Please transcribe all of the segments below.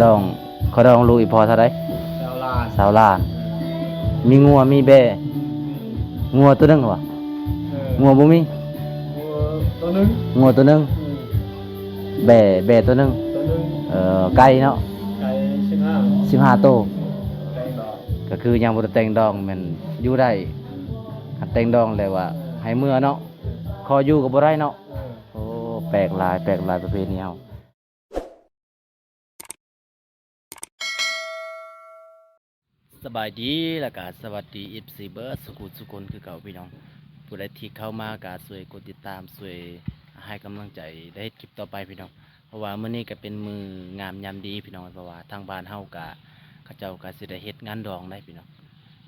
ດອງ ເຂົາດອງລູກອີ່ພໍ່ເທົ່າໃດ? ຊາວລ້ານ ຊາວລ້ານ. ມີງົວມີແບ້? ງົວໂຕໜຶ່ງຫວາ? ເອີ ງົວບໍ່ມີ? ງົວໂຕໜຶ່ງ ງົວໂຕໜຶ່ງ. ອືມ ແບ້ ແບ້ໂຕໜຶ່ງ ໂຕໜຶ່ງ. ເອີ ໄກ່ເນາະ? ໄກ່ສິບຫ້າ ສິບຫ້າໂຕ. ແຕ່ງດອງ ກໍຄືຍັງບໍ່ໄດ້ແຕ່ງດອງ ແມ່ນຢູ່ໄດ້. ອືມ ຄັນແຕ່ງດອງແລ້ວວ່າໃຫ້ເມືອເນາະ ເອີ ຂໍຢູ່ກໍບໍ່ໄດ້ເນາະ. ເອີ ໂອ້ ແປກຫຼາຍ ແປກຫຼາຍປະເພນີເຮົາ. ສະບາຍດີ ແລ້ວກະສະຫວັດດີ ເອັຟຊີ ເບິດສຸຂູສຸຄົນຄືເກົ່າພີ່ນ້ອງ. ຜູ້ໃດທີ່ເຂົ້າມາກະຊ່ວຍກົດຕິດຕາມ ຊ່ວຍໃຫ້ກຳລັງໃຈໄດ້ເຮັດຄລິບຕໍ່ໄປພີ່ນ້ອງ. ເພາະວ່າມື້ນີ້ກະເປັນມື້ງາມຍາມດີພີ່ນ້ອງ ເພາະວ່າທາງບ້ານເຮົາກະ ເຂົາເຈົ້າກະຊິໄດ້ເຮັດງານດອງໄດ໋ພີ່ນ້ອງ.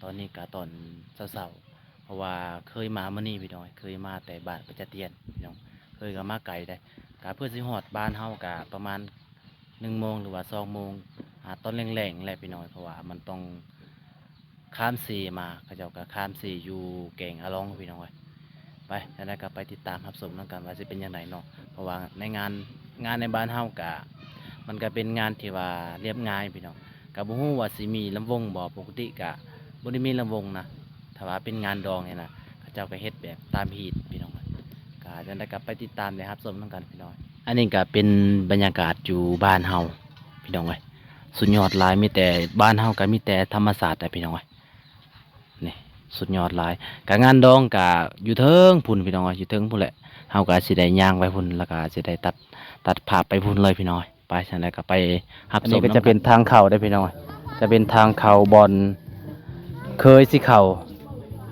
ຕອນນີ້ກະຕອນເຊົ້າໆ ເພາະວ່າເຄີຍມາມື້ນີ້ພີ່ນ້ອງ ເຄີຍມາແຕ່ບ້ານປະຈະຕຽນພີ່ນ້ອງ. ເຄີຍກໍມາໄກໄດ໋ ກະເພື່ອຊິຮອດບ້ານເຮົາກະປະມານ ໜຶ່ງໂມງ ຫຼືວ່າສອງໂມງ ອາ ຕອນແລງໆແຫຼະພີ່ນ້ອງ ເພາະວ່າມັນຕ້ອງຂ້າມເຊມາ. ເຂົາເຈົ້າກໍຂ້າມເຊຢູ່ແກງອາລອງພີ່ນ້ອງເອີຍ. ໄປ ຈັ່ງໃດກໍໄປຕິດຕາມຮັບຊົມນຳກັນວ່າຊິເປັນຈັ່ງໃດເນາະ. ເພາະວ່າໃນງານ ງານໃນບ້ານເຮົາກະ ມັນກະເປັນງານທີ່ວ່າລຽບງ່າຍພີ່ນ້ອງ. ກະບໍ່ຮູ້ວ່າຊິມີລຳວົງບໍ່ ປົກກະຕິກະບໍ່ໄດ້ມີລຳວົງນະ. ຖ້າວ່າເປັນງານດອງນີ້ນະ ເຂົາເຈົ້າກໍເຮັດແບບຕາມຮີດພີ່ນ້ອງເອີຍ. ກໍຈັ່ງໃດກໍໄປຕິດຕາມ ແລະ ຮັບຊົມນຳກັນພີ່ນ້ອງ. ອັນນີ້ກໍເປັນບັນຍາກາດຢູ່ບ້ານເຮົາພີ່ນ້ອງເອີຍ. ສຸດຍອດຫຼາຍ ມີແຕ່ ບ້ານເຮົາກໍມີແຕ່ທຳມະຊາດແຫຼະພີ່ນ້ອງເອີຍ. ນີ້ ສຸດຍອດຫຼາຍ. ກະງານດອງກະຢູ່ເທິງພຸ້ນພີ່ນ້ອງເອີຍ ຢູ່ເທິງພຸ້ນແຫຼະ. ເຮົາກໍຊິໄດ້ຍ່າງໄປພຸ້ນ ແລ້ວກໍຊິໄດ້ຕັດ ຕັດພາບໄປພຸ້ນເລີຍພີ່ນ້ອງເອີຍ. ໄປ ຊັ້ນແລ້ວກໍໄປຮັບຊົມນຳກັນ. ອັນນີ້ກໍຈະເປັນທາງເຂົ້າເດ້ພີ່ນ້ອງ ຈະເປັນທາງເຂົ້າບ່ອນເຄີຍຊິເຂົ້າ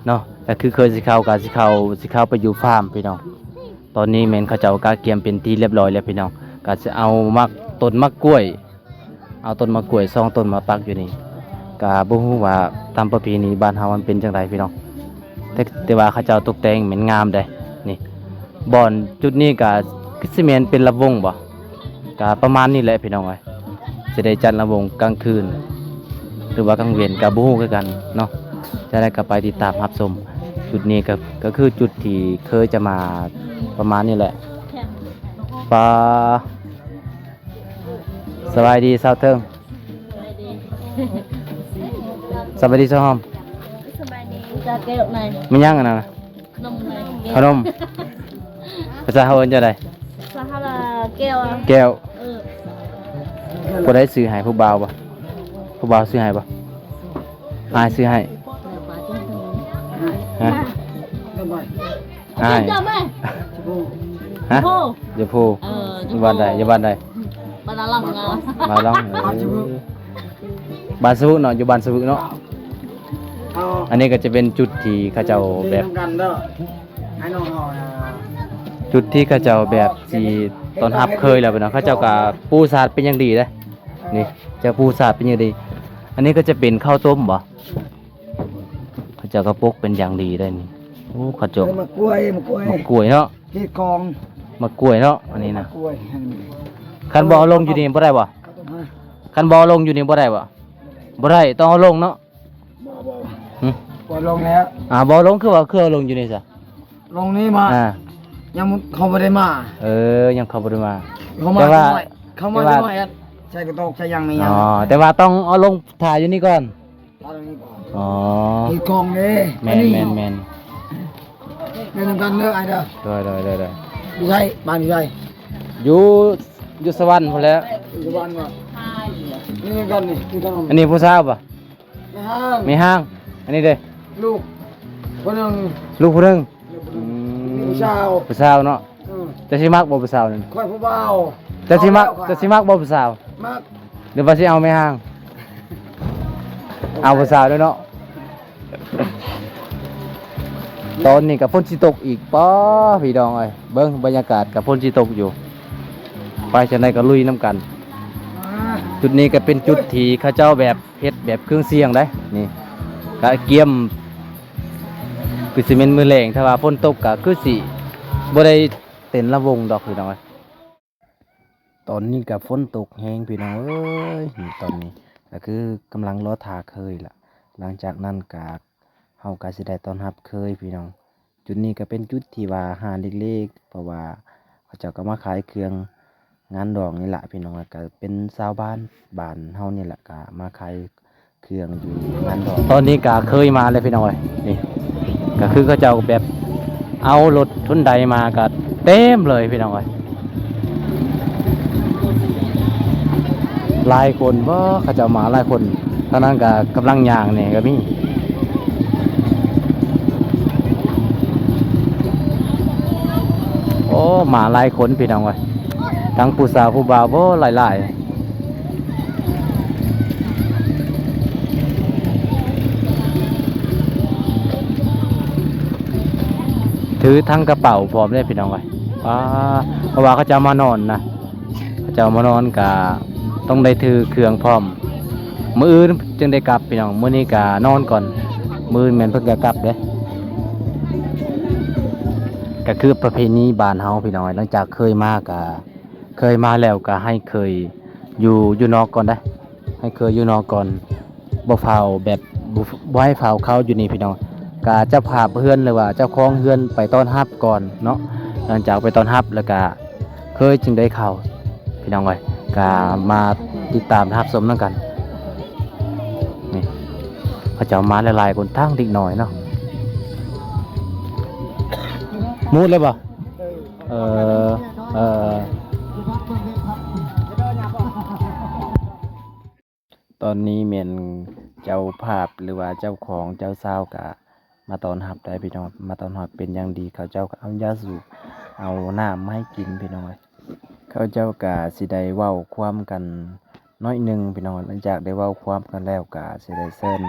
ເນາະ. ກໍຄືເຄີຍຊິເຂົ້າ ກໍຊິເຂົ້າ ຊິເຂົ້າໄປຢູ່ຟາມພີ່ນ້ອງ. ຕອນນີ້ແມ່ນເຂົາເຈົ້າກະກຽມເປັນທີ່ລຽບຮ້ອຍແລ້ວພີ່ນ້ອງ. ກໍຊິເອົາໝາກ ຕົ້ນໝາກກ້ວຍ ເອົາຕົ້ນໝາກກ້ວຍສອງຕົ້ນມາປັກຢູ່ນີ້. ກະບໍ່ຮູ້ວ່າຕາມປະເພນີບ້ານເຮົາມັນເປັນຈັ່ງໃດພີ່ນ້ອງ. ແຕ່ ແຕ່ວ່າເຂົາເຈົ້າຕົກແຕ່ງແມ່ນງາມເດ້. ນີ້ ບ່ອນຈຸດນີ້ກະຄືຊິແມ່ນເປັນລຳວົງບໍ່? ກະປະມານນີ້ແຫຼະພີ່ນ້ອງເອີຍ. ຊິໄດ້ຈັດລຳວົງກາງຄືນ ຫຼືວ່າກາງເວັນກະບໍ່ຮູ້ຄືກັນເນາະ. ຈັ່ງໃດກໍໄປຕິດຕາມຮັບຊົມ. ຈຸດນີ້ກໍ ກໍຄືຈຸດທີ່ເຄີຍຈະມາປະມານນີ້ແຫຼະ. ປາ ສະບາຍດີສາວເທິງ. ສະບາຍດີ ສະບາຍດີສາວຫອມ. ສະບາຍດີ. ຈາແກ້ວໃນ ແມ່ນຫຍັງອັນນັ້ນນະ? ຂະໜົມໃນ ຂະໜົມ. ພາສາເຮົາເອີ້ນຈັ່ງໃດ? ພາສາເຮົາລະແກ້ວ. ແກ້ວ. ເອີ ຜູ້ໃດຊື້ໃຫ້? ຜູ້ບ່າວບໍ່? ຜູ້ບ່າວຊື້ໃຫ້ບໍ່? ອ້າຍຊື້ໃຫ້. ຮະ? ອ້າຍ. ເຈົ້າແມ່ ຮະ? ເຈົ້າພູ. ເອີ ຢູ່ບ້ານໃດ? ຢູ່ບ້ານໃດ? ບ້ານອາລັງ. ບ້ານອາລັງ. ເອີ ບ້ານສະຫວຶເນາະ ຢູ່ບ້ານສະຫວຶເນາະ. ອັນນີ້ກໍຈະເປັນຈຸດທີ່ເຂົາເຈົ້າແບບ ຈຸດທີ່ເຂົາເຈົ້າແບບຊິຕ້ອນຮັບເຄີຍແລ້ວເນາະ. ເຂົາເຈົ້າກໍປູສາດເປັນຢ່າງດີເດ້. ນີ້ ຈະປູສາດເປັນຢ່າງດີ. ອັນນີ້ກໍຈະເປັນເຂົ້າຕົ້ມບໍ່? ເຂົາເຈົ້າກໍປົກເປັນຢ່າງດີໄດ໋ນີ້. ໂອ້ ເຂົາເຈົ້າ ເອີ ໝາກກ້ວຍ ໝາກກ້ວຍ ໝາກກ້ວຍເນາະ. ເຮັດກອງ ໝາກກ້ວຍເນາະ ອັນນີ້ນະ. ໝາກກ້ວຍ ຄັນບໍ່ເອົາລົງຢູ່ນີ້ບໍ່ໄດ້ບໍ່? ຮະ? ຄັນບໍ່ເອົາລົງຢູ່ນີ້ບໍ່ໄດ້ບໍ່? ບໍ່ໄດ້ ຕ້ອງເອົາລົງເນາະ. ບໍ່ ບໍ່ ຫຶ? ບໍ່ລົງແລ້ວ. ອ່າ ບໍ່ລົງ ຄືວ່າ ຄືເອົາລົງຢູ່ນີ້ຊະ? ລົງນີ້ມາ ອ່າ ຍັງເຂົາບໍ່ໄດ້ມາ. ເອີ ຍັງເຂົາບໍ່ໄດ້ມາ. ເຂົາມາ ແຕ່ວ່າ ເຂົາມາ ແຕ່ວ່າ ໃສ່ກະໂຕກໃສ່ຫຍັງນີ້. ອໍ ແຕ່ວ່າຕ້ອງເອົາລົງຖ້າຢູ່ນີ້ກ່ອນ. ອໍ ເຮັດກອງເດ້. ແມ່ນ ແມ່ນ ແມ່ນ ແມ່ນນຳກັນເດີອ້າຍເດີ. ໂດຍ ໂດຍ ໂດຍ ໂດຍ. ຢູ່ໃສ? ບ້ານຢູ່ໃສ? ຢູ່ ຢູ່ສະຫວັນພຸ້ນແຫຼະ. ຢູ່ສະຫວັນບໍ່? ນີ້ນຳກັນນີ້ ຄືກັນ. ອັນນີ້ຜູ້ສາວບໍ່? ແມ່ຮ້າງ ແມ່ຮ້າງ. ອັນນີ້ເດ້? ລູກຜູ້ໜຶ່ງ ລູກຜູ້ໜຶ່ງ. ອືມ ຜູ້ສາວ ຜູ້ສາວເນາະ. ເອີ ເຈົ້າຊິມັກບໍ່ຜູ້ສາວນັ້ນ? ຂ້ອຍຜູ້ບ່າວ. ເຈົ້າຊິມັກ ເຈົ້າຊິມັກບໍ່ຜູ້ສາວ? ມັກ. ຫຼືວ່າຊິເອົາແມ່ຮ້າງ? ເອົາຜູ້ສາວເດີເນາະ. ຕອນນີ້ກໍຝົນຊິຕົກອີກ. ປ້າ ພີ່ນ້ອງເອີຍ ເບິ່ງບັນຍາກາດກໍຝົນຊິຕົກຢູ່. ໄປຈັ່ງໃດກໍລຸຍນຳກັນ. ຈຸດນີ້ກໍເປັນຈຸດທີ່ເຂົາເຈົ້າແບບ ເຮັດແບບເຄື່ອງສຽງໄດ໋ນີ້. ກະກຽມ ຄືຊິແມ່ນມື້ແລງ ຖ້າວ່າຝົນຕົກກະຄືຊິບໍ່ໄດ້ເຕັ້ນລຳວົງດອກພີ່ນ້ອງເອີຍ. ຕອນນີ້ກະຝົນຕົກແຮງພີ່ນ້ອງເອີຍ. ນີ້ຕອນນີ້ກະຄືກຳລັງລໍຖ້າເຄີຍລະ. ຫຼັງຈາກນັ້ນກະເຮົາກະຊິໄດ້ຕ້ອນຮັບເຄີຍພີ່ນ້ອງ. ຈຸດນີ້ກະເປັນຈຸດທີ່ວ່າຮ້ານເລັກໆ ເພາະວ່າເຂົາເຈົ້າກະມາຂາຍເຄື່ອງ ງານດອງນີ້ລະພີ່ນ້ອງ. ກະເປັນຊາວບ້ານ ບ້ານເຮົານີ້ລະ ກະມາຂາຍເຄື່ອງຢູ່ງານດອງ. ຕອນນີ້ກະເຄີຍມາແລ້ວພີ່ນ້ອງເອີຍ. ນີ້ກະຄືເຂົາເຈົ້າແບບເອົາລົດທຸນໄດມາກະເຕັມເລີຍພີ່ນ້ອງເອີຍ. ຫຼາຍຄົນບໍ ເຂົາເຈົ້າມາຫຼາຍຄົນ. ທາງນັ້ນກະກຳລັງຍ່າງນີ້ກະມີ. ໂອ້ ມາຫຼາຍຄົນພີ່ນ້ອງເອີຍ. ທັງຜູ້ສາວຜູ້ບ່າວ ໂອ້ ຫຼາຍໆ. ຖືທັງກະເປົາພ້ອມເດ້ພີ່ນ້ອງເອີຍ. ປາ ເພາະວ່າເຂົາເຈົ້າມານອນນະ ເຂົາເຈົ້າມານອນກະຕ້ອງໄດ້ຖືເຄື່ອງພ້ອມ. ມື້ອື່ນຈຶ່ງໄດ້ກັບພີ່ນ້ອງ. ມື້ນີ້ກະນອນກ່ອນ ມື້ອື່ນແມ່ນເພິ່ນກະກັບເດ້. ກະຄືປະເພນີບ້ານເຮົາພີ່ນ້ອງເອີຍ. ຫຼັງຈາກເຄີຍມາກະ ເຄີຍມາແລ້ວກະໃຫ້ເຄີຍຢູ່ ຢູ່ນອກກ່ອນເດ້. ໃຫ້ເຄີຍຢູ່ນອກກ່ອນ ບໍ່ຟ້າວແບບ ບໍ່ ບໍ່ໃຫ້ຟ້າວເຂົ້າຢູ່ນີ້ພີ່ນ້ອງ. ກະເຈົ້າພາບເຮືອນ ຫຼືວ່າເຈົ້າຂອງເຮືອນໄປຕ້ອນຮັບກ່ອນເນາະ. ຫຼັງຈາກໄປຕ້ອນຮັບແລ້ວກະເຄີຍຈຶ່ງໄດ້ເຂົ້າພີ່ນ້ອງເອີຍ. ກະມາຕິດຕາມຮັບຊົມນຳກັນ. ນີ້ເຂົາເຈົ້າມາຫຼາຍໆຄົນ ທັງເດັກນ້ອຍເນາະ. ໝົດແລ້ວບໍ່? ເອີ ເອີ ຕອນນີ້ແມ່ນເຈົ້າພາບ ຫຼືວ່າເຈົ້າຂອງເຈົ້າສາວກະມາຕ້ອນຮັບໄດ້ພີ່ນ້ອງ. ມາຕ້ອນຮັບເປັນຢ່າງດີ. ເຂົາເຈົ້າກະເອົາຢາສູບ ເອົານ້ຳມາໃຫ້ກິນພີ່ນ້ອງເອີຍ. ເຂົາເຈົ້າກະຊິໄດ້ເວົ້າຄວາມກັນໜ້ອຍໜຶ່ງພີ່ນ້ອງ. ຫຼັງຈາກໄດ້ເວົ້າຄວາມກັນແລ້ວ ກະຊິໄດ້ເຊີນ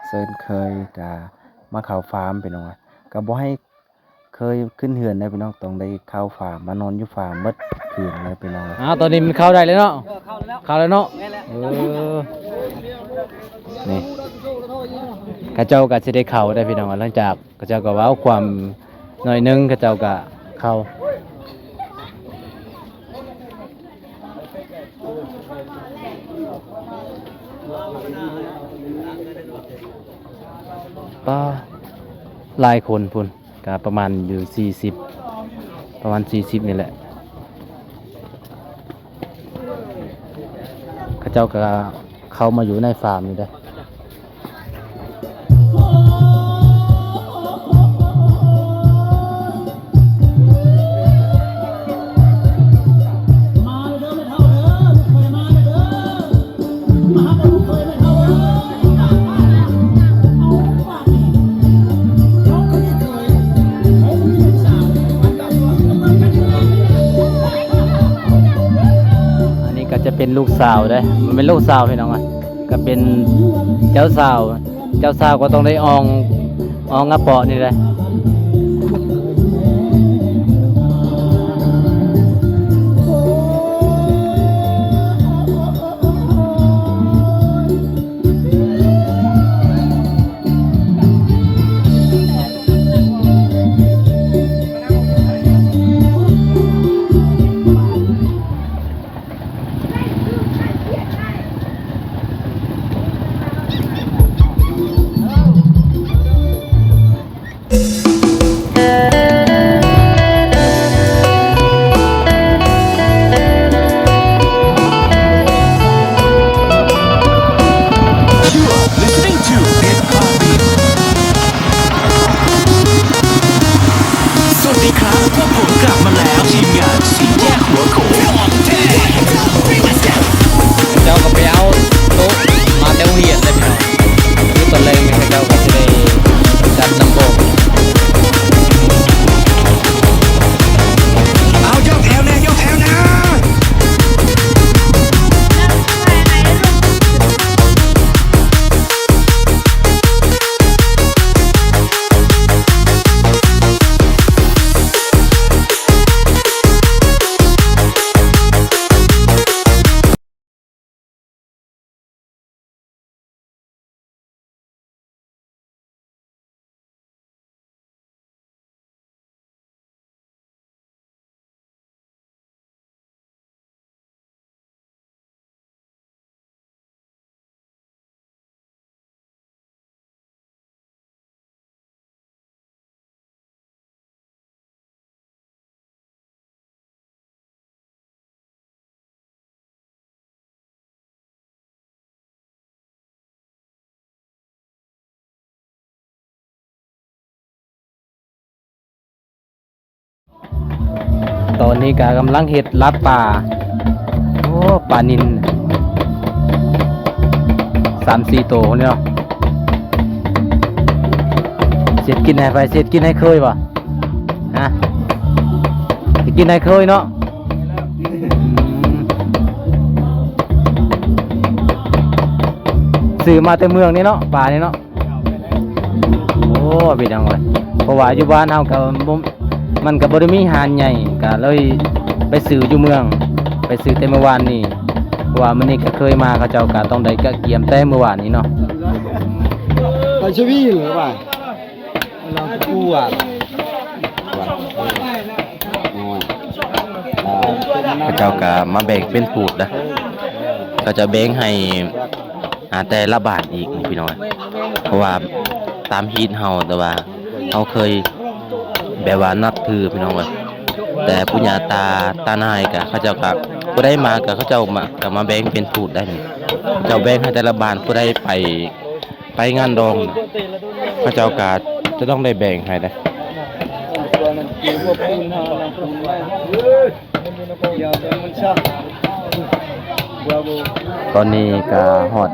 ເຊີນເຄີຍກະມາເຂົ້າຟາມພີ່ນ້ອງ. ກະບໍ່ໃຫ້ ເຄີຍຂຶ້ນເຮືອນໄດ້ພີ່ນ້ອງ ຕ້ອງໄດ້ເຂົ້າຟາມ ມານອນຢູ່ຟາມໝົດຄືນເລີຍພີ່ນ້ອງ. ອ້າວ ຕອນນີ້ມັນເຂົ້າໄດ້ແລ້ວເນາະ. ເອີ ເຂົ້າແລ້ວເນາະ. ແມ່ນແລ້ວ. ເອີ ນີ້ ເຂົາເຈົ້າກະຊິໄດ້ເຂົ້າໄດ້ພີ່ນ້ອງ. ຫຼັງຈາກເຂົາເຈົ້າກະເວົ້າຄວາມໜ້ອຍໜຶ່ງ ເຂົາເຈົ້າກະເຂົ້າ. ປາ ຫຼາຍຄົນພຸ້ນ ກະປະມານຢູ່ສີ່ສິບ ປະມານສີ່ສິບນີ້ແຫຼະ. ເຂົາເຈົ້າກະເຂົ້າມາຢູ່ໃນຟາມນີ້ເດ້. ອັນນີ້ກະຈະເປັນລູກສາວເດ້ ມັນເປັນລູກສາວພີ່ນ້ອງ. ກະເປັນເຈົ້າສາວ ເຈົ້າສາວກະຕ້ອງໄດ້ອອງ ອອງອະເປາະນີ້ແຫຼະ. ເອີ ຕອນນີ້ກະກຳລັງເຮັດລາບປາ. ໂອ້ ປານິນສາມສີ່ໂຕນີ້ເນາະ. ເຮັດກິນໃຫ້ໃຜ? ເຮັດກິນໃຫ້ເຄີຍບໍ່? ຮະ? ເຮັດກິນໃຫ້ເຄີຍເນາະ. ອືມ ຊື້ມາແຕ່ເມືອງນີ້ເນາະ ປານີ້ເນາະ. ໂອ້ ພີ່ນ້ອງເອີຍ ເພາະວ່າຢູ່ບ້ານເຮົາກໍບໍ່ ມັນກໍບໍ່ໄດ້ມີຮ້ານໃຫຍ່ ກໍເລີຍໄປຊື້ຢູ່ເມືອງ ໄປຊື້ແຕ່ມື້ວານນີ້ ເພາະວ່າມື້ນີ້ກໍເຄີຍມາ ເຂົາເຈົ້າກໍຕ້ອງໄດ້ກະກຽມແຕ່ມື້ວານນີ້ເນາະ. ໄປຊີວິດວ່າ ເຂົາເຈົ້າກໍມາແບ່ງເປັນພູດນະ ເຂົາເຈົ້າແບ່ງໃຫ້ ອ່າ ແຕ່ລະບ້ານອີກພີ່ນ້ອງເອີຍ ເພາະວ່າຕາມຮີດເຮົາ ແຕ່ວ່າເຮົາເຄີຍແບບວ່ານັບຖືພີ່ນ້ອງເອີຍ ແຕ່ປູ່ຍ່າຕາ ຕານາຍກະ ເຂົາເຈົ້າກະ ຜູ້ໃດມາກະ ເຂົາເຈົ້າມາ ກະມາແບ່ງເປັນພູດໄດ້ນີ້ ເຂົາເຈົ້າແບ່ງໃຫ້ແຕ່ລະບ້ານ ຜູ້ໃດໄປ ໄປງານດອງ ເຂົາເຈົ້າກະຈະຕ້ອງໄດ້ແບ່ງໃຫ້ເດ້. ຕອນນີ້ກະຮອດ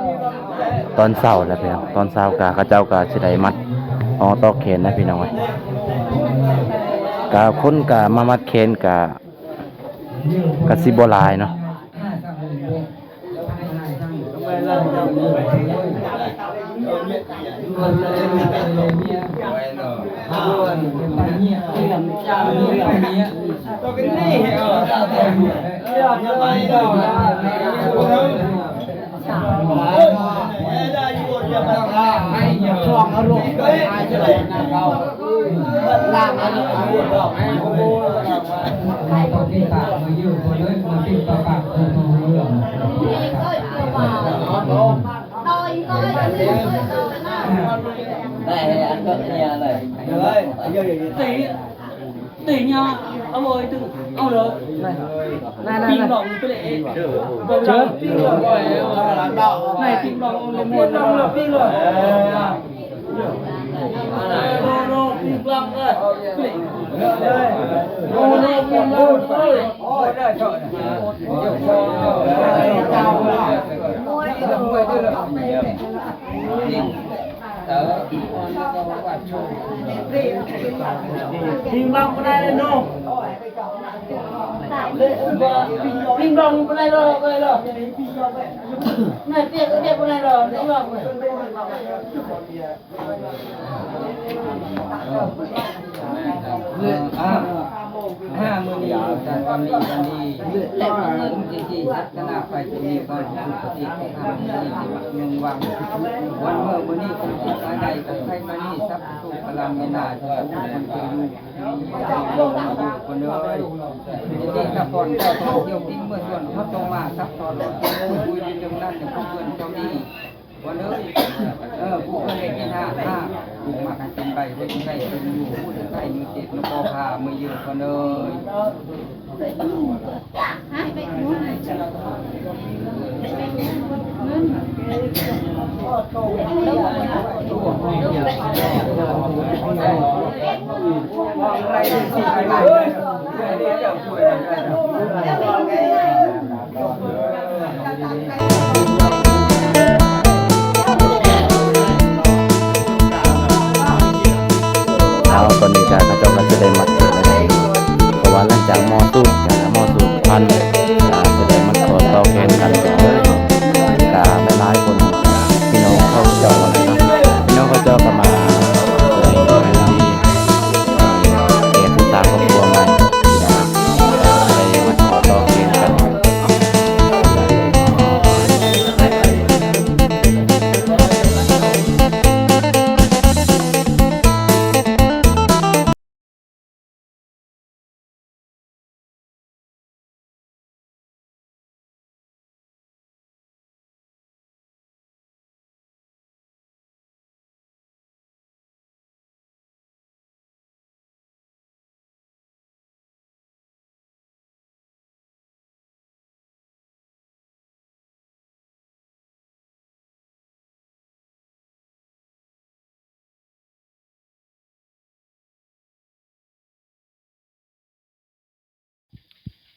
ຕອນເຊົ້າແລ້ວພີ່ນ້ອງ ຕອນເຊົ້າກະເຂົາເຈົ້າກະຊິໄດ້ມັດຫໍ່ຕອກແຂນນະພີ່ນ້ອງເອີຍ ກະຄົນກະມາມັດແຂນກະ ກະຊິບໍ່ຫຼາຍເນາະ. ອ່າ ມື້ນີ້ຈັນວັນດີວັນດີ ແລະມື້ນີ້ຈັນດີສັດຕະນາໄປທີ່ນີ້ກ່ອນ ຜູ້ປະຕິດຂອງເຮົາມື້ນີ້ທີ່ມັກຍົງວັງ ວັນເມື່ອມື້ນີ້ຄົນທີ່ຕາຍໄດ້ກັບໄພມານີ້ ສັບໂສກະລາເມນາ ທີ່ຜູ້ຄົນເຄີຍຢູ່ ຄົນເອີຍ ທີ່ຊັບພອນເຈົ້າທ່ອງທ່ຽວກິນເມື່ອສ່ວນເຂົາຕົງມາ ຊັບທອດໂອ້ຍ ຢູ່ເທິງນັ້ນ ຜູ້ເພື່ອນເຈົ້ານີ້ ຄົນເອີຍ ເອີ ຜູ້ເພິ່ນໄດ້ກິນຫາກ ຫາກ ຜູ້ມັກໃຫ້ກິນໃບ ເຮັດໃຫ້ກິນຢູ່ ຜູ້ທີ່ໃຊ້ມືເຈັບ ນະກໍພາມືຢືນ ຄົນເອີຍ. ເອົາ ຕອນນີ້ກະເຂົາເຈົ້າກະຊິໄດ້ມັດແຂນແລ້ວ ເພາະວ່າຫຼັງຈາກໝໍ້ສູດກະໝໍ້ສູດພັນ ກະຊິໄດ້ມັດຂໍຕໍ່ແຂນກັນ ກະຫຼາຍໆຄົນ ພີ່ນ້ອງເຂົາເຈົ້າ ພີ່ນ້ອງເຂົາເຈົ້າກະມາສະແດງຄວາມຍິນດີ ແກ່ຜູ້ສ້າງຄອບຄົວໃໝ່ ໄດ້ມາຂໍຕໍ່ແຂນກັນ.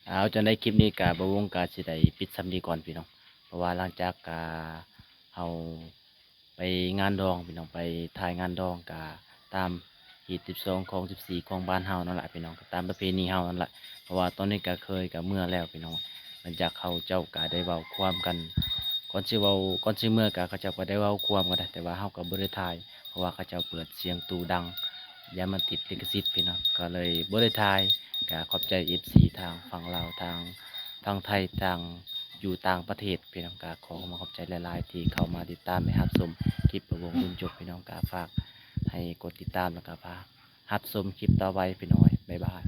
ເອົາ ຈັ່ງໃດຄລິບນີ້ກະບ່າວວົງກະຊິໄດ້ປິດຊ່ຳນີ້ກ່ອນພີ່ນ້ອງ ເພາະວ່າຫຼັງຈາກກະເຮົາໄປງານດອງພີ່ນ້ອງ ໄປຖ່າຍງານດອງກະຕາມຮີດສິບສອງຄອງສິບສີ່ຂອງບ້ານເຮົານັ້ນລະພີ່ນ້ອງ ກະຕາມປະເພນີເຮົານັ້ນລະ ເພາະວ່າຕອນນີ້ກະເຄີຍກະເມືອແລ້ວພີ່ນ້ອງ ຫຼັງຈາກເຂົາເຈົ້າກະໄດ້ເວົ້າຄວາມກັນ ກ່ອນຊິເວົ້າ ກ່ອນຊິເມືອກະເຂົາເຈົ້າກະໄດ້ເວົ້າຄວາມກັນ ແຕ່ວ່າເຮົາກະບໍ່ໄດ້ຖ່າຍ ເພາະວ່າເຂົາເຈົ້າເປີດສຽງຕູ້ດັງ ຢ້ານມັນຕິດລິຂະສິດພີ່ນ້ອງ ກະເລີຍບໍ່ໄດ້ຖ່າຍ ກະຂອບໃຈເອັຟຊີທາງຝັ່ງລາວ ທາງ ທາງໄທ ທາງຢູ່ຕ່າງປະເທດພີ່ນ້ອງ ກະຂໍຂອບໃຈຫຼາຍໆທີ່ເຂົ້າມາຕິດຕາມ ແລະ ຮັບຊົມຄລິບບ່າວວົງຈົນຈົບພີ່ນ້ອງ ກະຝາກໃຫ້ກົດຕິດຕາມ ແລະ ກະຝາກຮັບຊົມຄລິບຕໍ່ໄປພີ່ນ້ອງ ບາຍບາຍ.